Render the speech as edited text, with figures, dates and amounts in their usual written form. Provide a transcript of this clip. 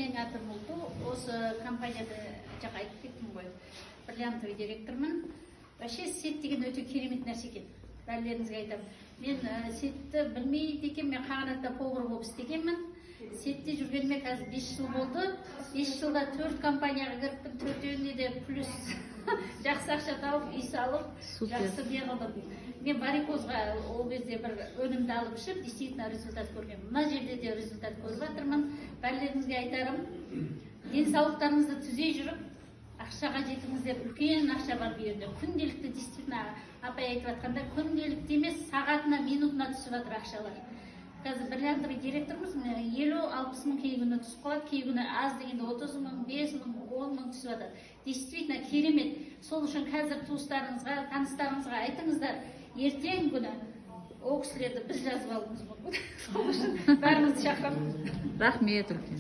Менің атым Ұлту. Осы компанияда, жаңа айтып кеттім ғой, бриллиантовый директормын. Вообще сеть деген өте керемет нәрсе екен, бәрілеріңізге айтамын. Мен сетьті білмейді екенмін. Мен Қағанатта повар болып істегенмін. Сетьте жүргеніме қазір 5 жыл болды. 5 жылда төрт компанияға кіріппін, төртеуінде де плюс, жақсы ақша тауып, үй салып. Супер. Жақсы не қылдым. Мен варикозға ол кезде бір өнімді алып ішіп, действительно результат көргенмін. Мына жерде де результат көріп жатырмын. Бәрілеріңізге айтарым: денсаулықтарыңызды түзей жүріп, ақшаға жетіңіздер. Үлкен ақша бар бұл жерде күнделікті. Действительно, апай айтып жатқанда, күнделікті емес, сағатына, минутына түсіп жатыр ақшалар. Қазір бриллиантовый директормыз, міне, 50-60 мың кей күні түсіп қалады, кей күні аз дегенде 30 мың, 5 мың, 10 мың түсіп жатады. Действительно керемет. Сол үшін қазір туыстарыңызға, таныстарыңызға айтыңыздар. Ертең күні ол кісілерді біз жазып алуымыз мүмкін. Сол үшін бәріңізді шақырамын. Рахмет үлкен.